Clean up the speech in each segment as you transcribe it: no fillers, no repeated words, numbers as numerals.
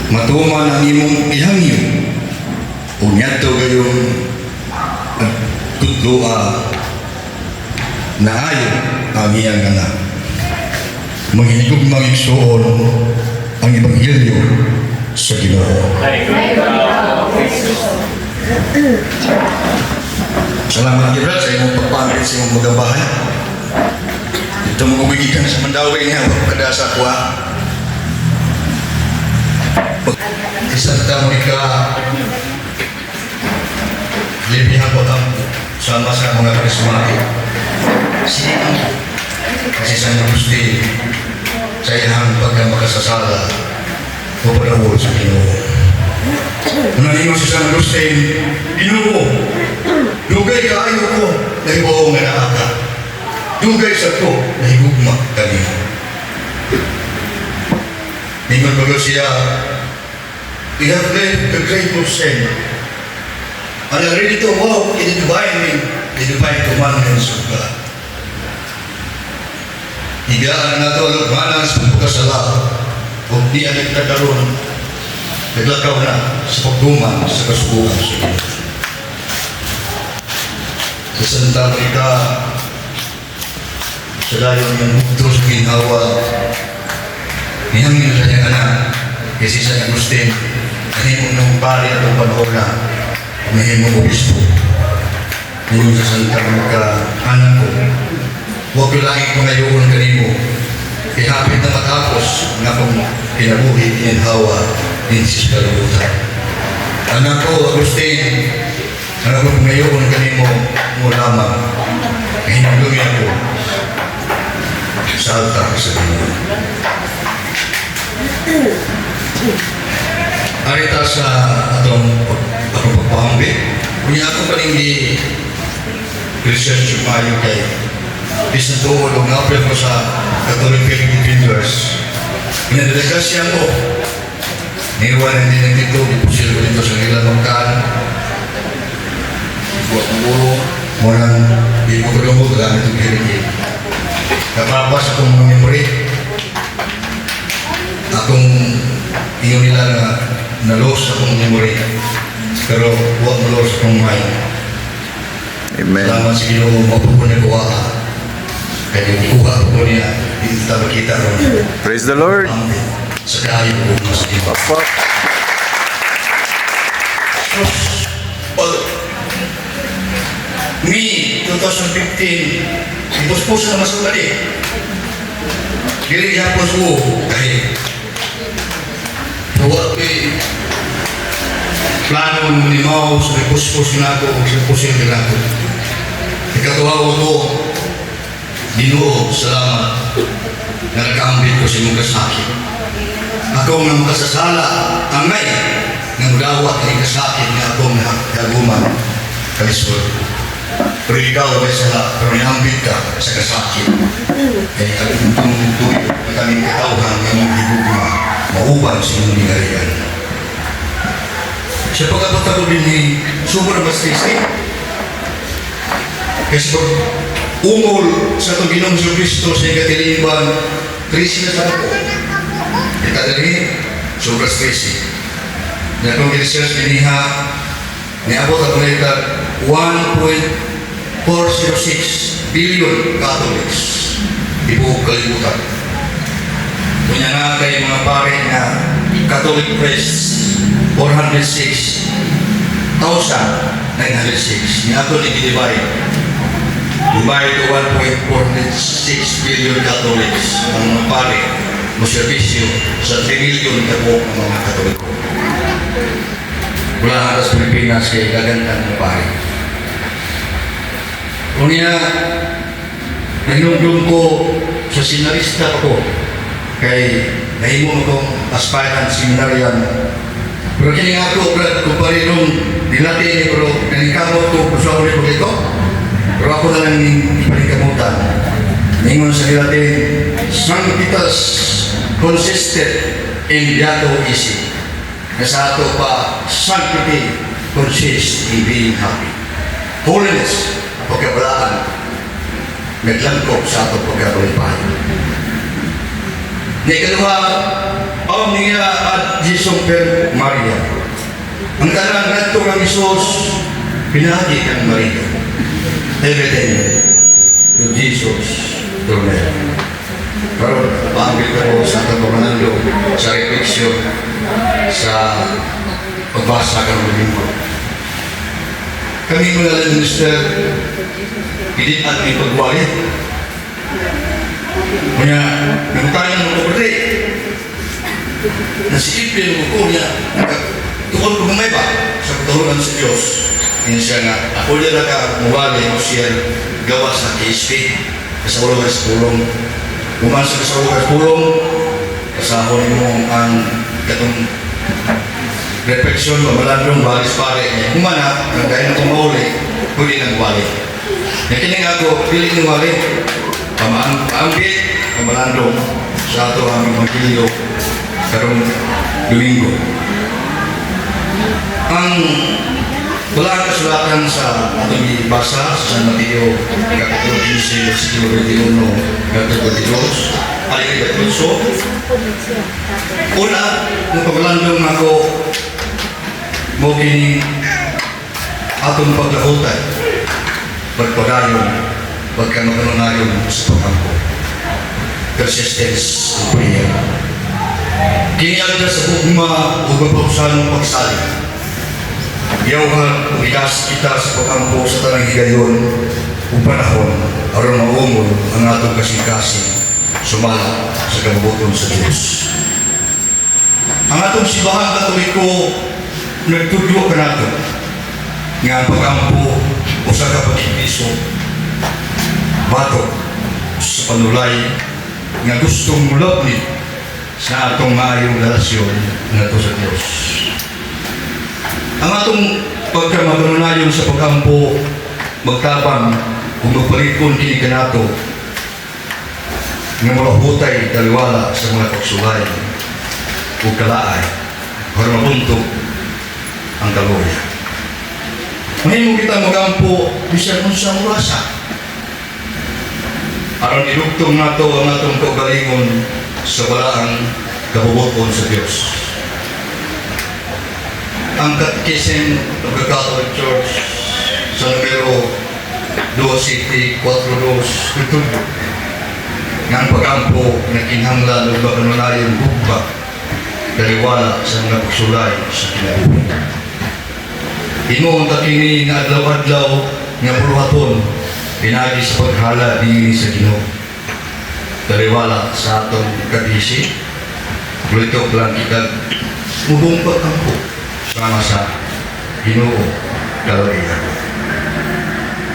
Matuman ang imong ihangyo ug niadto gayong tudloa naayo ang iyang anak. Mga igsuon, ang Ebanghelyo sa Ginoo. Daigom Kristo. Salamat, Gibran, sa imong pagpangit sa imong magabahay. Ito mo gikan sa Mandaue niya, wa kada sa kuha. Santa Monica, libihan ko ang sama sa mga karismatik. Sige kasi San Agustin sa iyang pagkamakasasala o padawol sa Ginoo. Una si San Agustin, "Ginoo, dugay kaayo ko nahibaw nga naa ka. Dugay sa ko nahigugma kanimo." Ningon ko siya, "We have left the great of sin and are ready to walk in the divine commandments of God." Higaan nato ang lukmanan sa pagkasala ug di ang nagtakaroon naglakaw na sa pagduman sa kasuguan sa Ginoo. Sa Santa Monica, sa dayon niyang hugto sa ginhawa, nihangyo sa niyang anak, kay si San Agustin, nahimong nung pari atong panahon na, nahimong obispo. Ningon sa Santa Monica, "Anak ko, huwag ko langit pangayoon kanimo, kay hapit na matapos ang akong kinabuhi ginhawa din sa kalibutan. Anak ko, Agustin, ang akong pangayoon kanimo mo lamang, kahinumdumi ako sa altar sa Ginoo." Arita sa atong akong pagpahambit. Kunya ako kaning research maayo kay bisan tuod og na-apil ko sa Catholic Faith Defenders. Inadelegasya ko. Niwan hindi na dito, gipusil ko dito sa ilang Bangkaan. Buat ng ulo, mo nang di ko kadungog, gamit itong hearing aid. Nakapas akong mga memory. Akong ingon nila na na-lost akong memory. Pero wa mo lost akong mind. Amen. Salamat sa Ginoo, mapupo niya kuha. Kaya kuha ko niya, hindi ta makita ron. Praise the Lord. Amen. Sa kayo ko mas Ginoo. Pakpak. Well, May 2015, ipuspusan na masulat eh. Dili yapon ko, kahit wa ko'y plano ni Mao sa puspos na ako o sa pusil nila ako. Ikatuwa ko, "Ginoo, salamat na nakaambit ko sa imong kasakit. Ako nga makasasala, angay, nga mudawat ang kasakit nga akong nakaguman kalisod. Pero ikaw may sala, pero niambit ka sa kasakit. Kaya ang itong tuyo na kaming katawhan nga mong higugma, mauban sa imong gingharian." Sa pag-abot ako din ni Sumo na Bastisi, kasi pag ungol sa itong Ginoong Kristo sa ikatiliban, 13 na sa ako. Kita dali, sobras 13. Na kung research diniha, niabot ako na ika 1.406 billion Catholics tibuok kalibutan. Kunya na kay mga pare nga Catholic priests, 406,906. Ni ato ni divide divide to 1.46 billion Catholics, ang mga pare mo serbisyo sa 3 million kabuok ang mga Katoliko. Wala nga sa Pilipinas kay gaganda ng pare. Unya, nahinumdum ko sa seminarista ko kay nahimo mo kong aspirant seminarian. Pero kini nga ako, brad, kung parilong nilati ni pero naningkamot ko kung sa ulit ko. Pero ako na lang ning ipaningkamutan. Ningon sa Latin, "Sanctitas consistit in beato esse." Na sa ato pa, sanctity consists in being happy. Holiness, pagkabalaan, naglangkop sa ato pagkabalipay. Ni ikaduha, Omnia ad Jesum per Maria. Ang tanan ngadto kang Hesus pinaagi kang Maria. Everything to Jesus through Mary. Karon paambit ko sa atong pamalandong, sa refleksyon sa pagbasa karong Domingo. Kami mga minister, dili at may pagwali. Kanya, nagtayo ng pobre. Nasiipin ko niya, tukod ko may ba sa katuruan sa Diyos. Yan siya nga, ako niya na ka, muwali mo siya gawa sa KSP, kasaulo sa pulong. Human sa kasaulo sa pulong, kasahon mo ang katong refleksyon, pamalandong, balis pare. Humana, ang dahil na kumauli, pwede nang wali. Yung kining ako, pili ng wali, paambit, pamalandong sa ato ang Ebanghelyo karong Domingo. Ang wala ang kasulatan sa atong ibasa sa San Mateo, Kapitulo 15, versikulo 21, kapitulo 22, ay 28. Una, nung paglandong ako, mo kining atong paglahutay, pagpadayon, pagkamakanunayon sa pag-ampo. Persistence in prayer. Kini agda sa gugma ug mapausanong pagsalig. Yawhan ug ikas kita sa pag-ampo sa tanang higayon ug panahon aron maumol ang atong kasing-kasing sumala sa kabubuton sa Dios. Ang atong Simbahang Katoliko nagtudlo kanato nga ang pag-ampo usa ka pagkipiso batok sa panulay nga gustong mulabnit sa atong maayong relasyon ngadto sa Dios. Ang atong pagkamakanunayon sa pag-ampo magtabang ug magpalikon kini kanato nga malahutay taliwala sa mga pagsulay ug kalaay para mabuntog ang kaluya. Mahimo kita magampo bisan unsang orasa. Aron idugtong nato ang atong kaugalingon sa balaang kabubuton sa Dios. Ang Catechism of the Catholic Church sa numero 2 42 nagtudlo nga ang pag-ampo na kinahanglan ug makanunayon gugma taliwala sa mga pagsulay sa kinabuhi. Himuon ta kini nga adlaw-adlaw nga buhaton pinaagi sa paghala dinhi sa Ginoo. Taliwala sa atong kabisi, litok lang kita mubong pag-ampo sama sa Ginoo kalaiyan.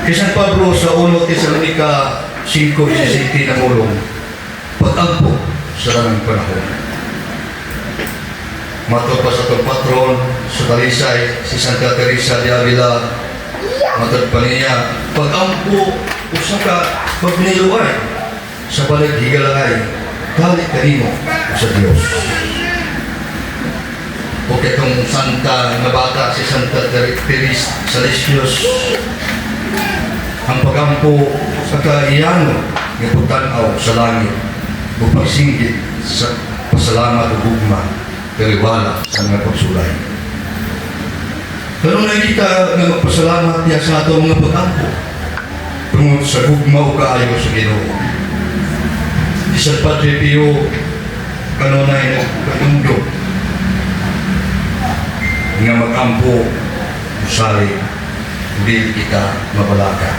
Kay San Pablo sa 1 Tesalonica 5:17 na mulong pag-ampo sa tanang panahon. Matod pa sa atong patron sa Talisay, si Santa Teresa de Avila, matod pa niya, pag-ampo usa ka pagniluay sa balag higalangay, dali kanimo sa Dios. O kitong santa nga bata si Santa Teresa Salesios, ang pagampo sa kaiyano nga pagtan-aw sa langit ug pagsinggit sa pasalamat ug gugma taliwala sa mga pagsulay. Pero nakita nga magpasalamat niya sa atong mga pag-ampo tungod sa gugma ug kaayo sa Ginoo. Si San Padre Pio kanunay nagkatundok nga mag-ampo usali dili kita mabalaka.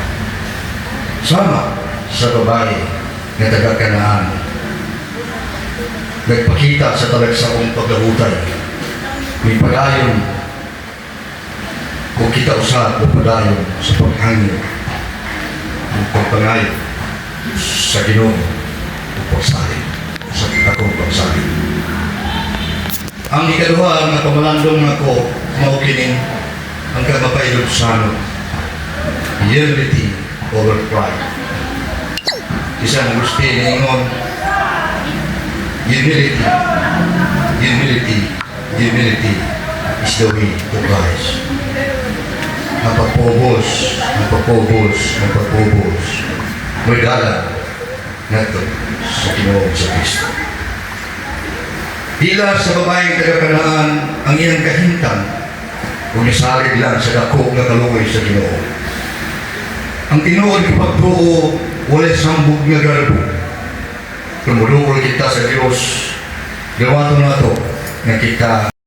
Sama sa babae nga taga Kanaan nagpakita sa talagsaong paglahutay, may padayon kung kita usab o padayon sa paghangyo ug pagpangayo sa Ginoo ug pagsalig sa akong pagsalig. Ang ikaduha nga pamalandong nako mao kining ang kamapailob-sanon, humility over pride. Si San Agustin ingon, "Humility, humility, humility is the way to Christ." Ang pagpubos, ang pagpubos, ang pagpubos, may dala ngadto sa Ginoo sa Kristo. Dila sa babaeng taga-Kanaan ang iyang kahimtang ug nisalig lang sa dako nga kaluoy sa Ginoo. Ang tinuod nga pagtuo, walay sambog nga garbo. Kung muduol kita sa Dios, gawaton nato nga kita